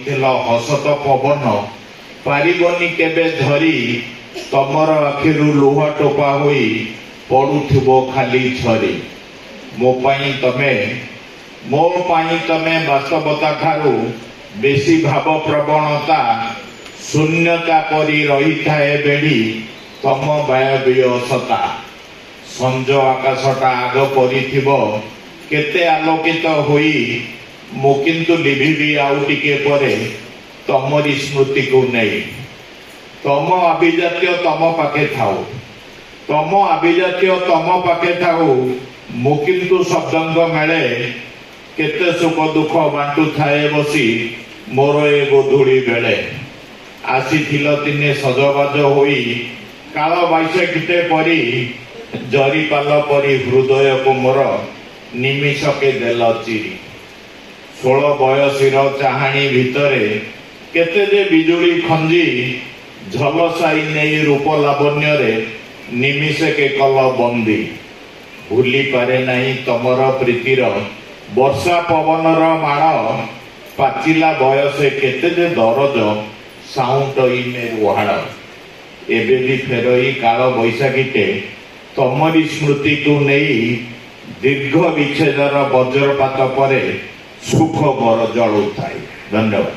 ପକେଇଥିଲ ହସ ତ ପବନ ପାରିବନି କେବେ ଧରି। ତମର ଆଖିରୁ ଲୁହ ଟୋପା ହୋଇ ପଡୁଥିବ ଖାଲି ଝରି। ମୋ ପାଇଁ ତମେ ବାସ୍ତବତା ଠାରୁ ବେଶୀ ଭାବ ପ୍ରବଣତା। ଶୂନ୍ୟତା ପରି ରହିଥାଏ ବେଢ଼ି ତମ ବାୟବୀୟ ସତା। ସଞ୍ଜ ଆକାଶଟା ଆଗ ପରି ଥିବ କେତେ ଆଲୋକିତ ହୋଇ, ମୁଁ କିନ୍ତୁ ଲିଭିବି ଆଉ ଟିକେ ପରେ ତମରି ସ୍ମୃତିକୁ ନେଇ। ତମ ଆଭିଜାତ୍ୟ ତମ ପାଖେ ଥାଉ, ତମ ଆଭିଜାତ୍ୟ ତମ ପାଖେ ଥାଉ, ମୁଁ କିନ୍ତୁ ଶବ୍ଦଙ୍କ ମେଳେ କେତେ ସୁଖ ଦୁଃଖ ବାଣ୍ଟୁଥାଏ ବସି ମୋର ଏ ଗୋଧୂଳି ବେଳେ। ଆସିଥିଲ ଦିନେ ସଜବାଜ ହୋଇ କାଳ ବୈଶାଖୀଟେ ପରି, ଜରିପାଲ ପରି ହୃଦୟକୁ ମୋର ନିମିଷକେ ଦେଲ ଚିରି। 16 ବୟସୀର ଚାହାଣୀ ଭିତରେ କେତେ ଯେ ବିଜୁଳି ଖଞ୍ଜି, ଝଲସାଇ ନେଇ ରୂପ ଲାବଣ୍ୟରେ ନିମିଷକେ କଲ ବନ୍ଦୀ। ଭୁଲି ପାରେ ନାହିଁ ତମର ପ୍ରୀତିର ବର୍ଷା ପବନର ମାଡ଼, ପାଚିଲା ବୟସେ କେତେ ଯେ ଦରଜ ସାଉଁଟଇ ମେରୁ ହାଡ଼। ଏବେ ବି ଫେରଇ କାଳ ବୈଶାଖୀଟେ ତମରି ସ୍ମୃତିକୁ ନେଇ, ଦୀର୍ଘ ବିଚ୍ଛେଦର ବଜ୍ରପାତ ପରେ ସୁଖ ମୋର ଜଳୁଥାଏ। ଧନ୍ୟବାଦ।